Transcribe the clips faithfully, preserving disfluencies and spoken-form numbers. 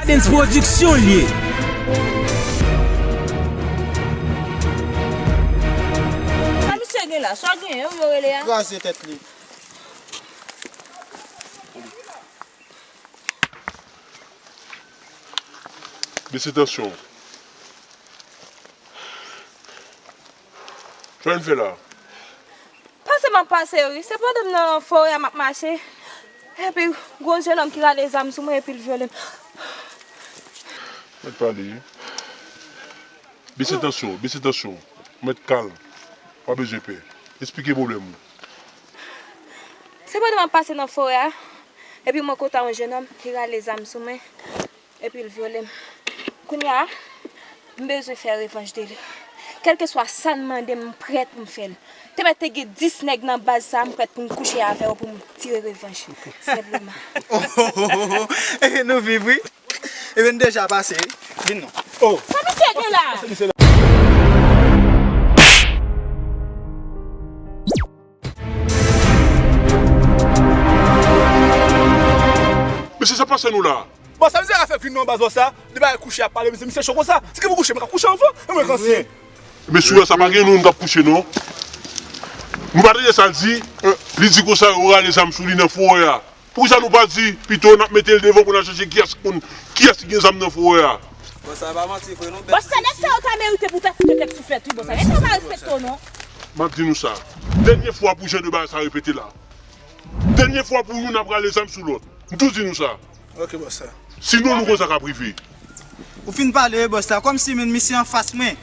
Dance Production l ye. Sa misye gen la? Sa genyen wi yo rele a? Kraze tèt li. Bese tansyon w. Sa w vin fè la? Pase m ap pase wi. Se pandan m nan forè a m ap mache. Epi, gon jennonm ki rale zam sou mwen epi l vyole m. Mèt pale wi. Bese tansyon w, bese tansyon w. Mèt kalm. Pa bezwen pè. Esplike pwoblèm ou. Se pandan m ap pase nan forè a, epi mwen kontre yon jennonm ki rale zam sou mwen, epi l vyole m. Kounye a, m bezwen fè revanj de li. Kèlkeswa sa l mande m, m prèt pou m fè l. Te mèt te gen dis nèg nan baz sa a, m prèt pou m kouche avè yo pou m tire revanj. Senpleman. E nou viv wi. Ebyen, n deja pase wi. Vin non. Oh. Sa misye gen la? Mesye, sa pase nou la? Bòs la, misye ka fè vin nan baz bòs la. Li pa kouche ap pale, misye, misye cho konsa. Si ke pou kouche, mwen ka kouche anvan. E mwen k ansyen. Men sou sa pa gen nou, nou t ap kouche non. Nou pa tande sa l di? Li di konsa yo rale zam sou li nan forè a. Poukisa nou pa di pito n ap mete l devan pou n al chèche kiyès ki konn, kiyès ki gen zam nan forè a? Bòs la pa manti vre non. Bòs la, nèg sa yo ta merite pou ta fout yo tèt souflèt wi bòs la. Nèg sa yo pa respekte w non. M ap di nou sa. Dènye fwa pou jan de bagay sa repete la. Dènye fwa pou youn ap rale zam sou lòt. M tou di nou sa. Ok bòs la. Sinon nou konn sa k ap rive. Ou fin pale wi bòs la, kòmsi menm misye anfas mwen.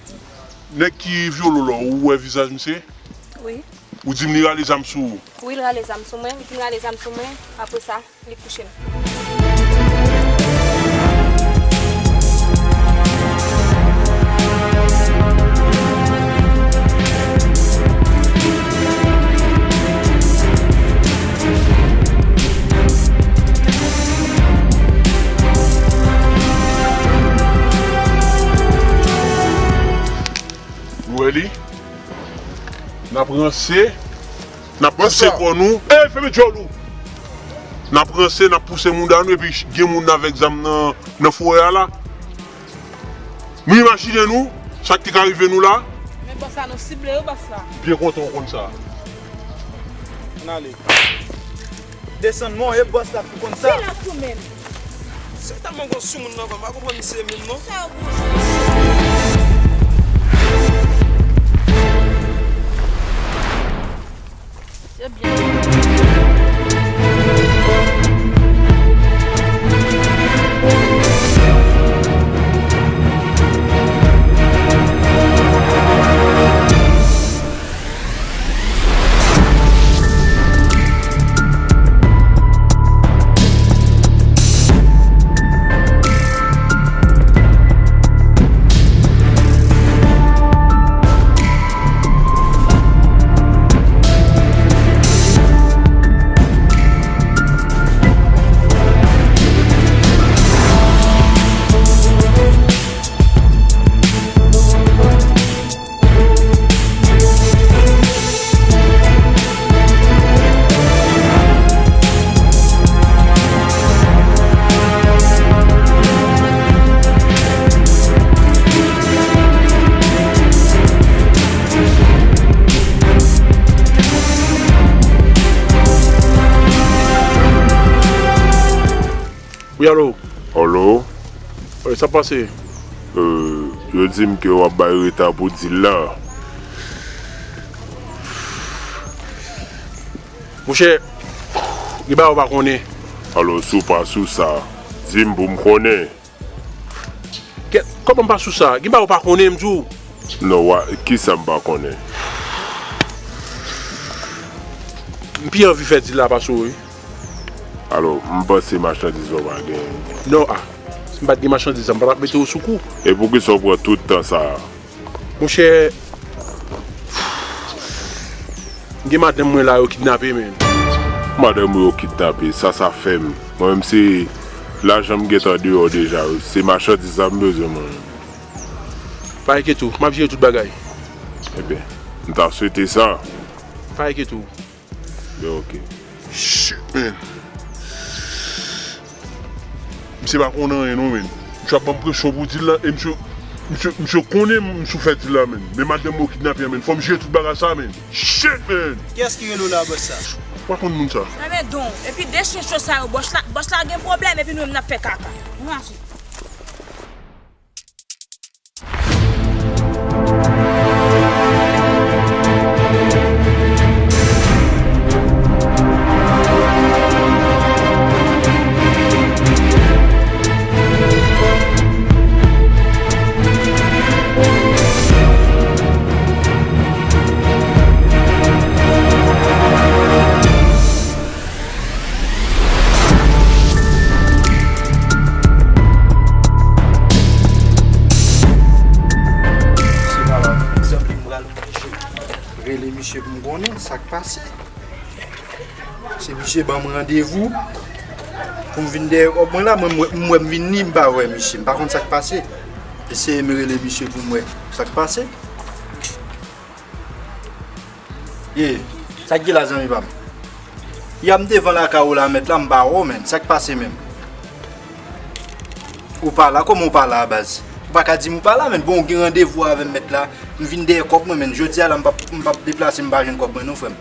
Nèg ki vyole w la, ou wè vizaj misye? Wi. Ou di m li rale zam sou ou? Wi, li rale zam sou mwen. Li fin rale zam sou mwen. Apre sa, li kouche m. Ou wè li? N ap ranse, n ap pouse kò nou. Ey, fèmen djòl ou! N ap ranse, n ap pouse mouda nou, epi gen moun avèk zam nan, nan forè a la. Nou imajine nou, sa k te ka rive nou la. Men bòs la, nou sible wi bòs la. Byen kontan w konn sa. Ann ale. Desann mwen, e bòs la ki konn sa. Silans ou menm. Se tèlman gon soumoun nan, m pa konprann misye menm non. Sa yo pou jwe. Se byen. Wi, alo? Alo? Wi, sa pase? Euh, yo di m ke w ap bay reta pou dil la. Monchè, gen bagay ou pa konnen. Alò, si w pa sou sa, di m pou m konnen. Kè, kòman m pa sou sa? Gen bagay ou pa konnen, m di w. Non, wa, kisa m pa konnen? M pi anvi fè dil la pase w, wi. Alò, m panse machandiz ou pa genyen. Non, a. Si m pa t gen machandiz la, m pa t ap mete w sou kou. E poukisa w pran tout tan sa a? Monchè, m gen madanm mwen la, yo kidnape, men. Madanm ou yo kidnape, sa, sa fè m. Mwen menm, se lajan m gentan deyò deja, wi. Se machandiz la m bezwen, mwen menm. Pa enkyete w, m ap jere tout bagay. Ebyen, m ta swete sa. Pa enkyete w. Ben, ok. Shit, man. Misye pa konn anyen non, menn. Misye ap ban m presyon pou dil la, e misye, misye, misye konnen m sou fè dil la, menn. Men madanm mwen yo kidnape a, menn. Fò m jere tout bagay sa, menn. Shit, menn! Kiyès ki rele w la, bòs sa? M pa konn moun sa. Anben don, epi de chen cho sa yo, bòs la, bòs la gen pwoblèm, epi nou menm n ap fè kaka. Nou mache. Misye pa la, zanmi m pral oblije rele misye pou m konnen sa k pase. Se misye ban m randevou pou m vin dèyè kòb mwen la, mwen m wè, m wè m vin ni, m pa wè misye, m pa konn sa k pase. Eseye m rele misye pou m wè sa k pase. Ye, sa k gen la zanmi pa m? Ya m devan lakay ou la mèt la, m pa wè w menm, sa k pase menm? Ou pa la, kòman ou pa la a baz? Ou pa ka di m ou pa la menm, bon ou gen randevou avè m mèt la, m vin dèyè kòb mwen menm, jodi a la m p ap, m p ap deplase m pa jwenn kòb mwen non frè m.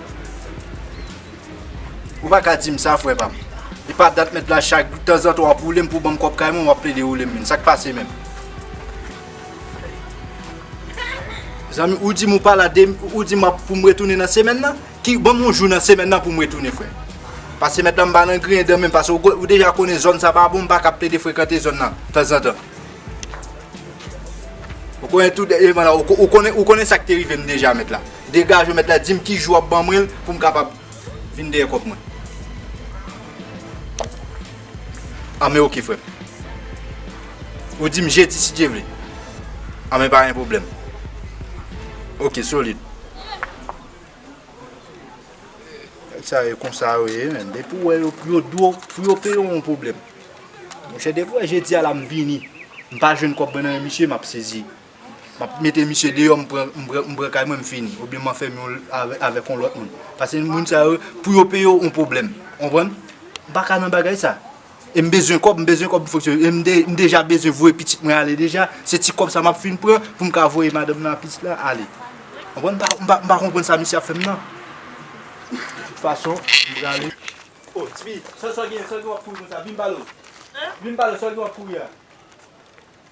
Ou pa ka di m sa, frè pa m. E pa dat mèt la, chak tanzantan w ap woule m pou w ban m kòb kay mwen, w ap plede woule m menm. Sa k pase menm? Zanmi, ou di m ou pa la de, ou di m ap pou m retounen nan semèn nan? Ki, ban m yon jou nan semèn nan pou m retounen, frè. Paske mèt la m pa nan griyen dan menm, paske ou, ou deja konnen zòn sa pa bon, m pa ka ap plede frekante zòn nan, tanzantan. Ou konnen tout, e, mwen la, ou, ou konnen, ou konnen sa k te rive m deja, mèt la. Degaje w, mèt la, di m ki jou w ap ban mwen l pou m kapab vin dèyè kòb mwen. Anben oke, frè m. Ou di m jedi, si Dye vle. Anben pa gen pwoblèm. Oke, solid. Sa e konsa yo ye, menn. Depi w wè yo, yo di w pou yo peye w, yon pwoblèm. Monchè, depi w wè jedi a la m vini, m pa jwenn kòb mwen nan men misye, m ap sezi. M ap mete misye deyò, m pran, m pran, m pran kay mwen, m fini. Oubyen m anfème yo avè, avèk yon lòt moun. Paske moun sa yo, pou yo peye w, yon pwoblèm. Konprann? M pa ka nan bagay sa. E m bezwen kòb, m bezwen kòb pou fonksyone. E m de-, m deja bezwen voye pitit mwen ale deja. Se ti kòb sa m ap fin pran pou m ka voye madanm nan ak pitit la ale. Konprann? M pa, m pa, m pa konprann sa misye ap fè m nan. Tout fason, m prale. O, tifi, sa, sa w gen, sa w gen w ap kouri konsa? Vin m pale w. Vin m pale w, sa w gen w ap kouri a?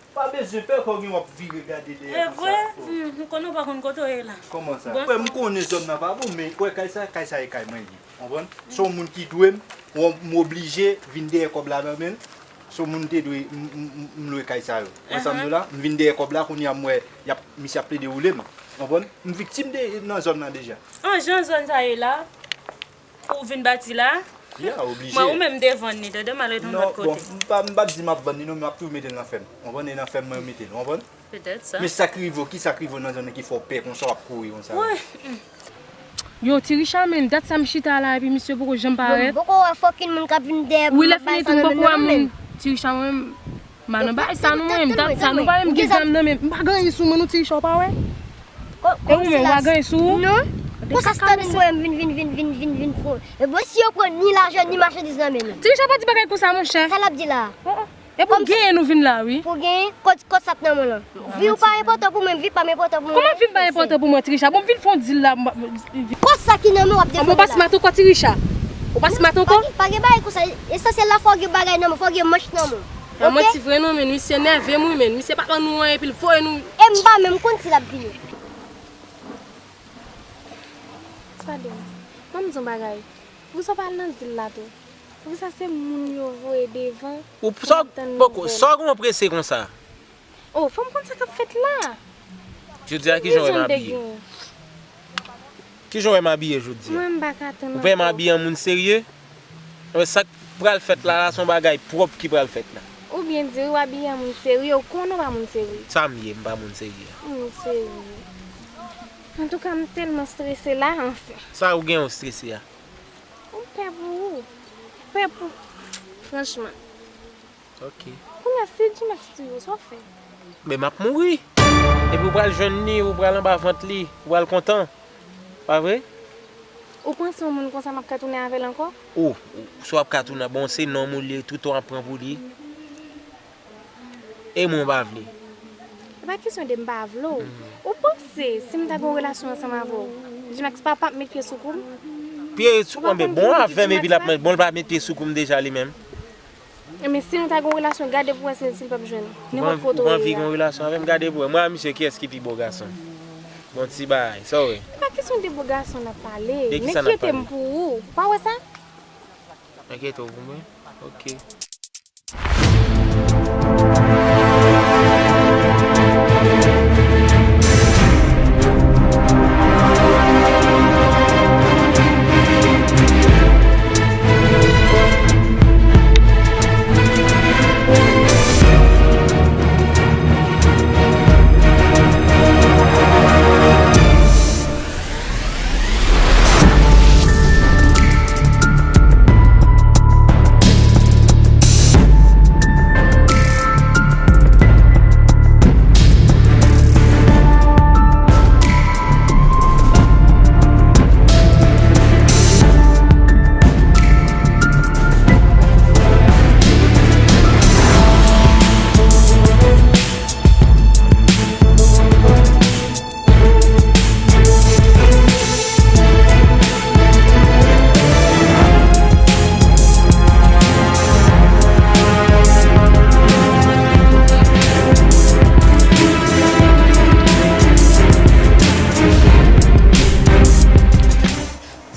Pa bezwen pè, kò gen w ap vire gade dèyè konsa. E vre? Hmm, m konnen w pa konn kote w ye la. Kòman sa? Frè m, m konnen zòn nan pa bon, men wè kay sa, kay sa e kay mwen li ye. Konprann? Se yon moun ki dwe m, w-, m oblije vin dèyè kòb la nan men l. Se yon moun te dwe m, m, m, m lwe kay sa yo. Wè sa m di w la? M vin dèyè kòb la, kounye a m wè y ap, misye ap plede woule m. Konprann? M viktim de, nan zòn nan deja. An jan zòn sa ye la? Ou vin bati la? Ya, oblije. Mwen, ou menm m te vann li, tande, m al ret yon lòt kote. Non, bon, m pa, m p ap di m ap vann li non, men m ap toujou mete l nan fèm. Konprann? E nan fèm mwen yo mete l, konprann? Petèt sa. Men sa k rive w, ki sa k rive w nan zòn nan ki fè w pè konsa, w ap kouri konsa? Woy. Yo, Ti Richa menm, dat sa m chita la, epi misye poko janm parèt. Bon, m poko wè fòkin moun k ap vin dèyè m ap bay sa nan men l non, menm. Wi, lè fini tou, m poko wè moun. Ti Richa mwen, m pa nan bagay sa non, mwen menm, dat sa nou pa menm gen zam nan men m. M pa gen anyen sou mwen non, Ti Richa, w pa wè? E ou menm, w pa gen anyen sou ou? Non. Konsa, si tande m wè m vin, vin, vin, vin, vin, vin fon. E bon, si yo pran ni lajan, ni machandiz nan men nou. Ti Richa pa di bagay konsa, monchè. Sa l ap di la? Epi w genyen nou vin la, wi. Pou genyen, kòd, kòd sa t nan men w lan. Vi w pa enpòtan pou mwen, vi pa m enpòtan pou mwen. Kòman vi m pa enpòtan pou mwen, Ti Richa? Bon, m vin fè yon dil la. Kòd sa ki nan men w ap defann la? Ou pa simat ankò, Ti Richa. Ou pa simat ankò? Pa gen, pa gen bagay konsa. Esansyèl la, fò w gen bagay nan men w, fò w gen manch nan men w. An manti vre non, men misye nève m wi, men misye pa ban nou anyen, epi l voye nou. E m pa menm konn si l ap vini. Sa dous. Ban m di yon bagay. Poukisa w pa al nan dil la tou? Poukisa se moun yo voye devan? Ou sa w poko, sa w gen w prese konsa? Oh, fò m konn sa k ap fèt la. Jodi a, kijan w wè m abiye? Kijan w wè m abiye jodi a? Mwen, m pa ka tann ankò. Ou pa wè m abiye an moun serye? Anben, sa k pral fèt la, la, se yon bagay pwòp ki pral fèt la. Ou byen di, w abiye an moun serye, ou konnen w pa moun serye. Sa m ye, m pa moun serye. Moun serye. Antouka, m tèlman strese la, anfen. Sa ou gen w strese a? M pè pou ou. Pè pou, franchman. Ok. Kounye a, si G-Max touye w, sa w fè? Men m ap mouri. Epi w pral jwenn li, ou pral anba vant li, ou pral kontan. Pa vre? Ou panse yon moun konsa m ap ka tounen avè l ankò? Ou, ou, si w ap ka tounen, bon, se nonm ou li ye, toutan w ap pran pou li. E mwen w pa vle. E pa kesyon de m pa vle w. Ou panse si m ta gen yon relasyon ansanm avè w, Gmax pa p ap met pye sou kou m? Pye sou kou m, bon avè m epi l ap mwen, bon l pa met pye sou kou m deja li menm. Men si nou ta gen yon relasyon, gade pou wè si l p ap jwenn nenpòt kote w ye a. Ou anvi gen yon relasyon avè m? Gade pou wè. Mwen ak misye, kiyès ki pi bo gason? Bon ti bagay, sa w wè? E pa kesyon de bo gason n ap pale. Men kiyete m pou ou. Ou pa wè sa? Enkyete w pou mwen? Ok.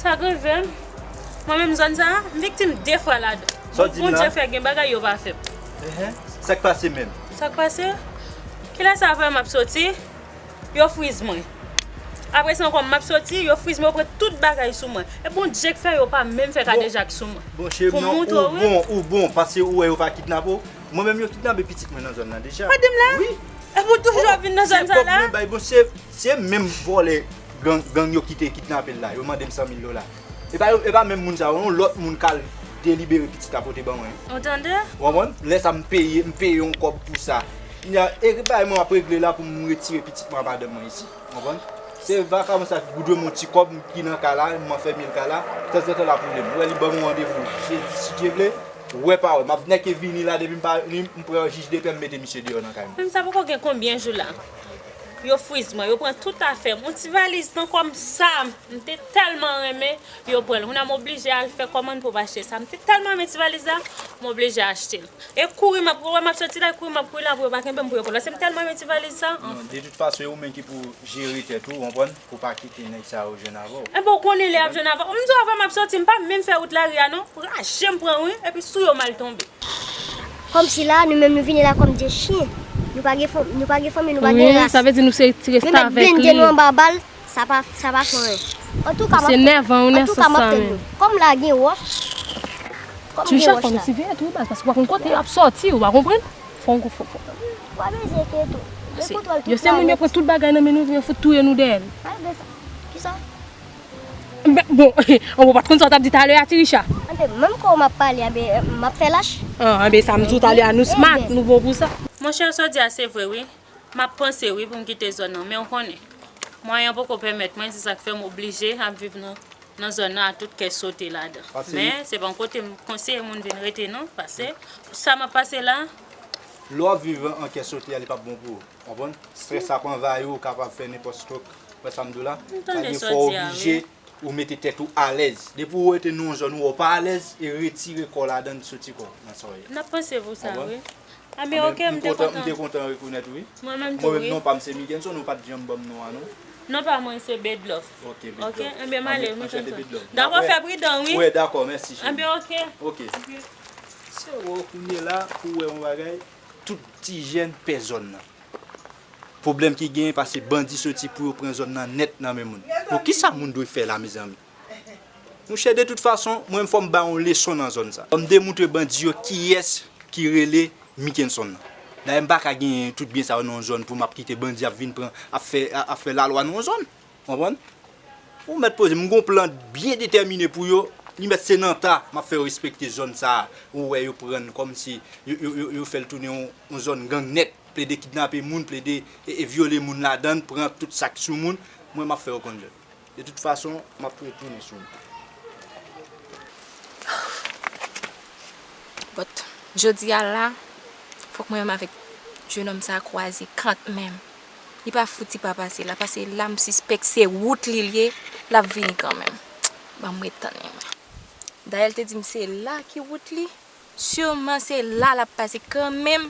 Sa k rive m? Mwen menm zòn sa a, m viktim de fwa ladan. Sa w di m la? Bondye fè gen bagay yo pa fè m. Enhen. Sa k pase menm? Sa k pase? Kilè sa vre m ap soti? Yo friz mwen. Apre sa ankò, m ap soti, yo friz mwen, yo pran tout bagay sou mwen. E Bondye k fè yo pa menm fè kadejak sou mwen. Bon, cheri m, non, ou bon, ou bon, paske ou wè yo pa kidnape w. Mwen menm, yo kidnape pitit mwen nan zòn nan deja. Ou pa di m la? Wi. Epi w toujou ap vin nan zòn sa la? Se menm vòlè gang, gang yo ki te kidnape l la, yo mande m san mil dola. E pa yo, e pa menm moun sa yo, yon lòt moun k al delibere pitit la pote ban mwen. Ou tande? Ou konprann? Lè sa a, m peye, m peye yon kòb pou sa. Kounye a, e bagay mwen ap regle la pou m retire pitit mwen ak madanm mwen isi. Ou konprann? Se vakabon sa ki dwe m yon ti kòb ki nan kay la, m anfème l kay la, tanzantan l ap woule m. Ou wè li ban m yon randevou jedi, si Dye vle, wè pa wè. M ap nèke vini la, depi m pa vini, m pran jij de pè, m mete misye deyò nan kay mwen. Menm sa poko gen konbyen jou la. Yo friz mwen, yo pran tout afè m. Yon ti valiz nan kò m sa, m te tèlman renmen, yo pran l. Kounye a m oblije al fè kòmann pou m achte sa. M te tèlman renmen ti valiz la, m oblije achte l. E kouri m ap kouri, wè m ap soti la, e kouri m ap kouri la pou yo pa kenbe m, pou yo pran l. Paske m tèlman renmen ti valiz sa. Non, de tout fason, e ou menm ki pou jere tèt ou, ou konprann, pou pa kite nèg sa yo jwenn avè w. Enben, ou konnen lè y ap jwenn avè w. M di w avan m ap soti, m pa menm fè wout lari a non. Raje m pran wi, epi sou yo m al tonbe. Kòmsi la, nou menm nou vini la kòm de chyen. Nou pa gen fanmi, nou pa gen fanmi, nou pa gen ras. Wi, sa vle di nou se ti restavèk li. Yo mèt blende nou anba bal, sa pa, sa pa fè anyen. Antouka, m ap tann nou. Se nèvan ou nèsans sa menm. Kòm la gen wòch, kòm gen wòch la. Ti chèf, fò nou siveye tou baz, paske w pa konn kote y ap sòti, ou pa konprann? Fò w, fò, fò. Ou pa bezwen enkyete w. Yo se moun yo pran tout bagay nan men nou, yo fout touye nou dèyè l. Pa regle sa. Kisa? Bon, ou pa t konn sa w t ap di talè a, ti Richa? Anben, menm kò w m ap pale, anben, m ap fè lach. An, anben, sa m di w talè a, nou smart, nou bon pou sa. Monchè, sa w di a se vre, wi. M ap panse, wi, pou m kite zòn nan, men w konnen, mwayen an poko pèmèt mwen, se sa k fè m oblije ap viv nan, nan zòn nan a tout kè sote ladan. Men, se pa yon kote m konseye moun vin rete, non, paske sa m ap pase la. Lè w ap viv an kè sote a, li p ap bon pou ou, w konprann? Strès ap anvayi w, ou kapab fè nenpòt stroke. Wè sa m di w la? Sa vle di fò w oblije ou mete tèt ou alèz. Depi ou rete nan yon zòn ou wè w pa alèz, e retire kò w ladan l, soti kò w nan sa w ye. N ap panse pou sa, wi. Anben, ok, m te kontan. M te kontan rekonèt ou, wi. Mwen menm tou, wi. Mwen menm, non pa m se Mickenson, ou pa t janm ban m non an, non. Non pa mwen se Bedlove. Ok, Bedlove. Ok, anben, m ale, Mickenson. Dakò, fè pridan, wi. Wi, dakò, mèsi, cheri. Anben, ok. Ok. Se wè w kounye la pou w wè yon bagay, tout ti jèn pè zòn nan. Pwoblèm ki genyen, paske bandi soti pou yo pran zòn nan nèt nan men moun. Bon, kisa moun dwe fè la, mezanmi? Monchè, de tout fason, mwen menm fò m bay yon leson nan zòn sa. Fò m demoutre bandi yo kiyès ki rele Mickenson nan. Dayè, m pa ka genyen tout byen sa yo nan yon zòn pou m ap kite bandi ap vin pran, ap fè, ap fè lalwa nan yon zòn. Konprann? Ou mèt poze, m gon plan byen detèmine pou yo. Li mèt se nan ta, m ap fè yo respekte zòn sa a. Ou wè yo pran l kòmsi yo, yo, yo, yo fè l tounen yon, yon zòn gang nèt. Plede kidnape moun, plede e, e vyole moun ladan l, pran tout sa k sou moun. Mwen, m ap fè yo konn jòl. De tout fason, m ap retounen sou nou. But, jodi a la, fòk mwen menm avèk Jenòm sa a kwaze kanmenm. Li pa fouti pa pase la, paske la m sispèk se wout li l ye, l ap vini kanmenm. Ban m ret tann li mwen. Dayè l te di m se la ki wout li. Siman se la l ap pase kanmenm.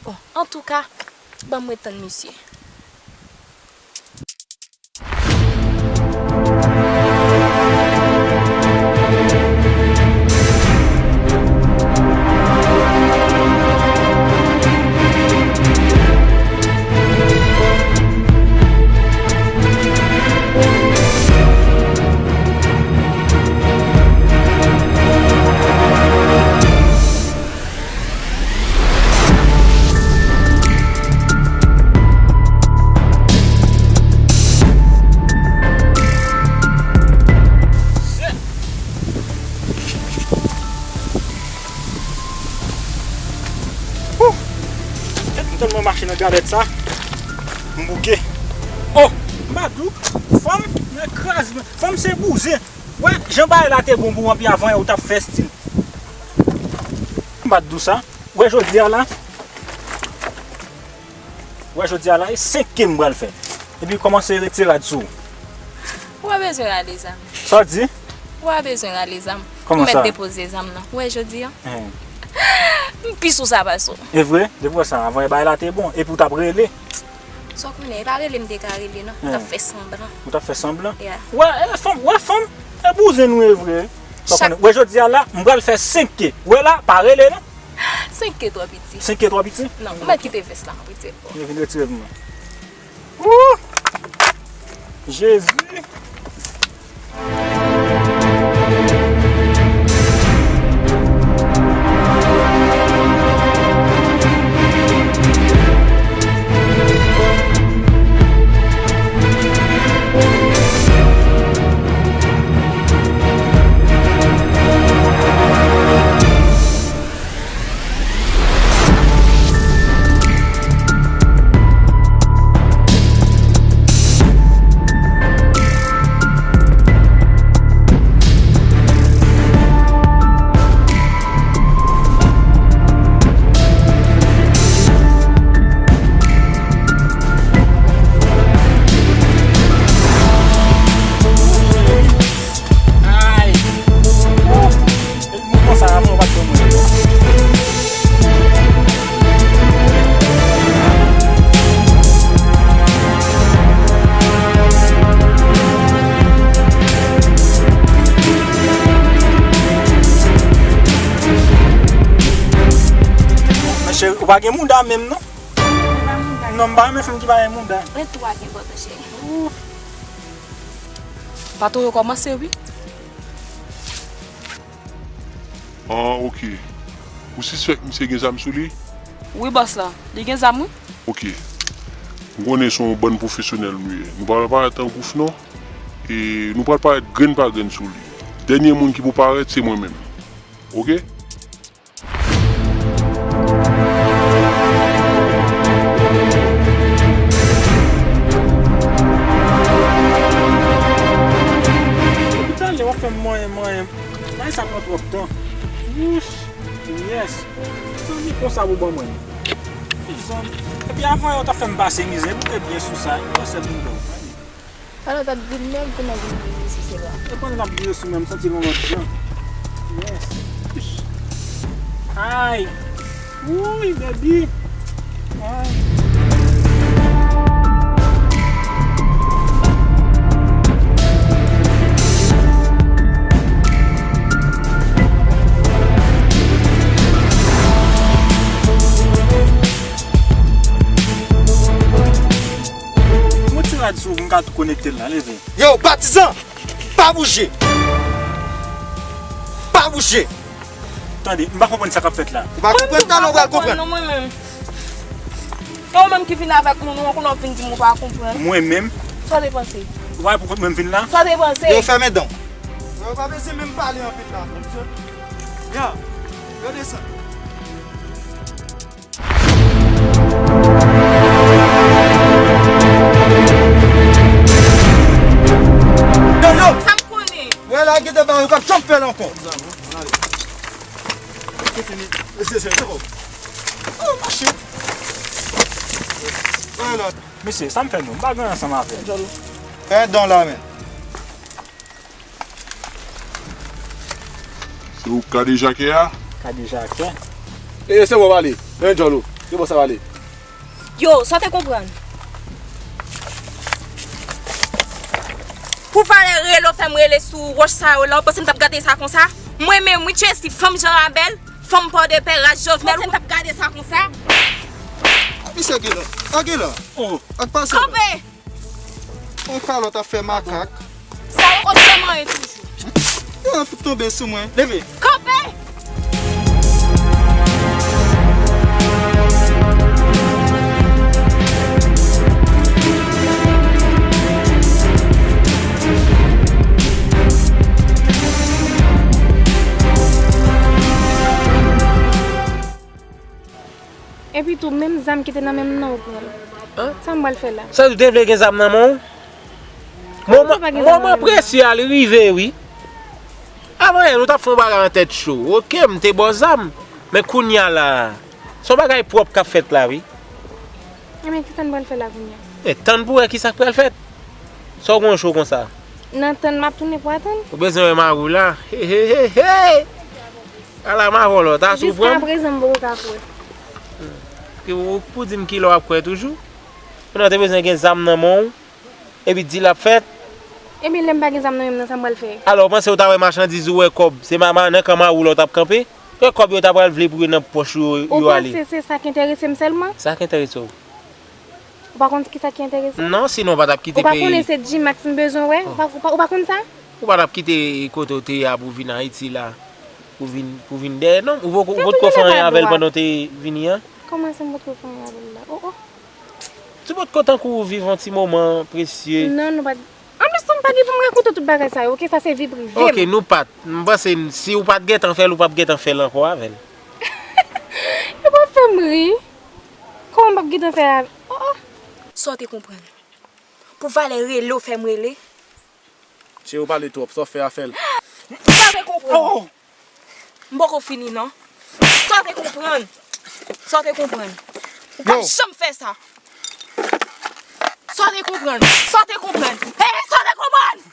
Bon, antouka, ban m ret tann misye. Wouh! Tèt m tèlman mache nan galèt sa. M bouke. Oh! M pa di w, fanm nan kraze, fanm se bouzen. Wè, jan bagay la te bon pou w anpi avan yè ou t ap fè stil. M pa di w sa. Wè jodi a la. Wè jodi a la, e senk ke m pral fè. Epi kòmanse retire rad sou ou. Ou pa bezwen rale zam. Sa w di? Ou pa bezwen rale zam. Kòman sa? Ou mèt depoze zam nan. Ou wè jodi a? Hen. M pi sou sa pase w. E vre? Depi w wè sa, avan bagay la te bon. Epi w t ap rele. Sa w konnen, e pa rele m te ka rele non. M t ap fè sanblan. Ou t ap fè sanblan? Yeah. Wè, e fanm, wè fanm, e bouzen nou ye vre. Sa w konnen, wè jodi a la, m pral fè senk ke. Wè la, pa rele non. Senk ke twò piti. Senk ke twò piti? Non, ou mèt kite vès la, m ap retire l pou ou. Vin retire l pou mwen. Wouh! Jezi! Ay! Mouvman sa a, mwen, yo pa t ban mwen yo. Mèche, ou pa gen mouda menm, non? Non, m pa renmen fanm ki pa gen mouda. Mwen tou pa gen bòtò, cheri. Patwon yo kòmanse, wi. Ah, ok. Ou sispèk misye gen zam sou li? Wi, bòs la. Li gen zam, wi. Ok. M konnen se yon bann pwofesyonèl nou ye. Nou pa pral parèt an gouf, non. E nou pral parèt grenn pa grenn sou li. Dènye moun ki pou parèt, se mwen menm. Ok? Depi talè w ap fè m manyen, manyen. Bagay sa pran twòp tan. Wouch. Yes. Zanmi konsa pou ban mwen. Zanmi. Epi avan yo t ap fè m pase mizè, m te byen sou sa. Yo sèl moun ban mwen. Alò, w t ap di m menm, kounye a w vin di m si se la. E pandan n ap di yo sou mwen, m santi l yon lòt jan. Yes. Ay! Wouy, baby! Ay! Mwen ti rad sou pou m ka tou konekte l la, leve. Yo, patizan! Pa bouje! Pa bouje! Tande, m pa konprann sa k ap fèt la. Ou pa konprann, talè w pral konprann. Non, mwen menm. E ou menm ki vin avèk moun, ou konnen w ap vin di m ou pa konprann. Mwen menm? Sa w te panse? Ou pa wè pou kont mwen m vin la? Sa w te panse? Yo, fèmen dan w. Yo, pa bezwen menm pale anpil la, non, mesye. Ya, yo desann. Yo, yo! Sa m konnen? Wè la, gen de bagay ou p ap janm fè l ankò. Mesye, se, se, se, Oh, mache. Yon lòt. Mesye, sa m fè nou? M pa gen ansanm avè l. Fè don la, men. Se ou k kadejakè a? Kadejakè? E, se bon, pale. Men djòl ou. Se bon, sa pale. Yo, sa w te konprann? Pou valè rele w fè m rele sou wòch sa yo la, ou panse m t ap gade sa konsa? Mwen menm, wi, Tracy, fanm Jan Rabèl, fanm Pòdepè, ras Jovenel, ou panse m t ap gade sa konsa? Misye gen la. A gen la. Oh. Ak pase la. Kanpe! On kalòt ap fè makak. Sa yo konn fè manyen toujou. Yo fout tonbe sou mwen. Leve. Kanpe! Epi tou, menm zam ki te nan men m nan, ou pran l. An? Sa m pral fè la? Sa w te vle gen zam nan men w? Moman, moman presye a, li rive, wi. Avan yè, nou t ap fè yon bagay an tèt cho. Oke, m te ba w zam. Men kounye a la, se yon bagay pwòp k ap fèt la, wi. Ebyen, kisa n pral fè la kounye a? E tann pou wè kisa k pral fèt. Sa w gen cho konsa? Nan tann, m ap tounen pou atann. Ou bezwen wè mari w la? He, he, he, he! Ala mavòlò, ta sou pran m. Jiskaprezan, m poko ka kwè. Ki ou pou di m kilè w ap kwè toujou? Kounye a w te bezwen gen zam nan men w, epi dil ap fèt. Ebyen, lè m pa gen zam nan men m nan, sa m pral fè? Alò, w panse w ta wè machandiz ou wè kòb, se ma, ma, nan kan mari w la w t ap kanpe? E kòb yo ta pral vle pou yo nan pòch yo, yo ale. Ou panse se sa k enterese m sèlman? Sa k enterese w? Ou pa konn kisa ki enterese m? Non, sinon w pa t ap kite peyi. Ou pa konnen se G-Max m bezwen wè? Ou pa, ou pa, ou pa konn sa? Ou pa t ap kite kote w te ye a pou w vin Ayiti la, pou w vin, pou w vin dèyè nonm. Ou poko, ou potko fè anyen avè l pandan w te vini an? Kòman sa m potko fè anyen avè l la? Oh, oh. Ti potko tankou w viv yon ti moman presye. Non, nou pa t, anplis tou, m pa gen pou m rakonte w tout bagay sa yo, oke? Sa se vi prive m. Oke, nou pa t. M panse si w pa t gentan fè l, ou p ap gentan fè l ankò avè l. Yo p ap fè m ri. Kòman m p ap gentan fè l avè l? Oh, oh. Sa w te konprann? Pou valè rele w fè m rele? Cheri, ou pale twòp, sa w fè a, fè l. Sa w te konprann? Oh! M poko fini non. Sa w te konprann? Sa w te konprann? Ou p ap janm fè sa. Sa w te konprann? Sa w te konprann? Hey, sa w te konprann?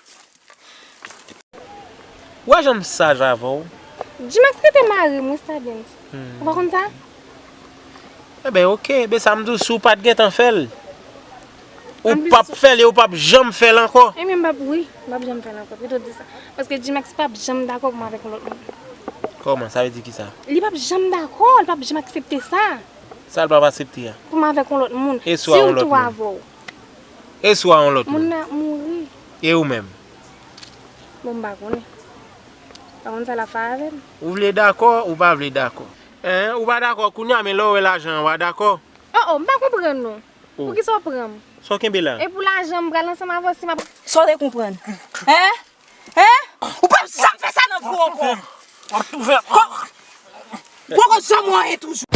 Ou wè jan m saj avè w? G-Max rete mari m, wi, Stardens. Hmm. Ou pa konn sa? Enben, oke. Enben, sa m di w, si w pa t gentan fè l, ou p ap fè l e ou p ap janm fè l ankò. Enben, m p ap, wi, m p ap janm fè l ankò. Pito di sa. Paske G-Max p ap janm dakò pou m avèk yon lòt moun. Kòman? Sa vle di kisa? Li p ap janm dakò, li p ap janm aksepte sa. Sa l p ap aksepte a? Pou m avèk yon lòt moun. E si w a yon lòt moun? Sitou avè w. E si w a yon lòt moun? Moun nan ap mouri. E ou menm? Bon, m pa konnen. Pa konn sa l ap fè avè m. Ou vle dakò, ou pa vle dakò. Hein, ou pa dakò kounye a, men lè w wè lajan an, w a dakò? Oh, oh, m pa konprann non. Oh. Poukisa w pran m? Sa w kenbe la? E pou lajan m pral ansanm avè w si m ap... Sa w te konprann? Hein? Hein? Ou p ap janm fè sa nan vi w ankò. W ap toufe. Poko janm wè anyen toujou.